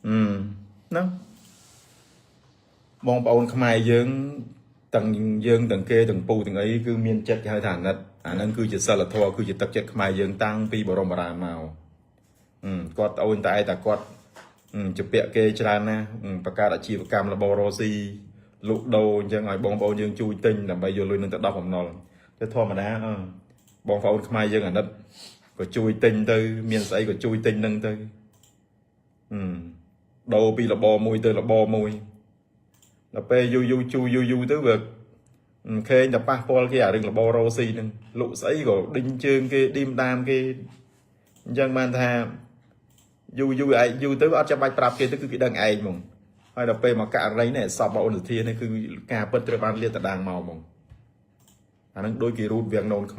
អឺហ្នឹងបងប្អូនខ្មែរយើងទាំងយើងទាំងគេទាំងពូទាំងអីគឺមានចិត្តគេហៅថាអាណិតអាហ្នឹងគឺជាសិលធម៌គឺជាទឹកចិត្តខ្មែរយើងតាំងពីបរមរាមកគាត់អូនតែឯតែគាត់ជពាក់គេច្រើនណាស់បង្កើតអាជីវកម្មរបររស៊ីលក់ដូរអញ្ចឹងឲ្យបងប្អូនយើងជួយទិញដើម្បីយកលុយនឹងទៅដោះបំណុលទៅធម្មតាអឺបងប្អូនខ្មែរយើងអាណិតក៏ជួយទិញទៅមានស្អីក៏ជួយទិញនឹងទៅអឺដូរពីរបរមួយទៅរបរមួយដល់ពេលយូរយូរជួយយូរយូរទៅវាឃើញតែប៉ះពាល់គេអារឿងរបររស៊ីនឹងលក់ស្អីក៏ដេញជើងគេឌីមដាមគេអញ្ចឹងបានថាយូរយូរឯងយូរទៅអត់ចាំបាច់ប្រាប់គេទៅគឺគេដឹងឯងហ្មងហើយដល់ពេលមកករណីនេះសពបងអូនសុធានេះគឺការពិតត្រូវបានលាតត្រដាងមកហ្មងអាហ្នឹងដូចគេរូតវាំងននខ្មៅ។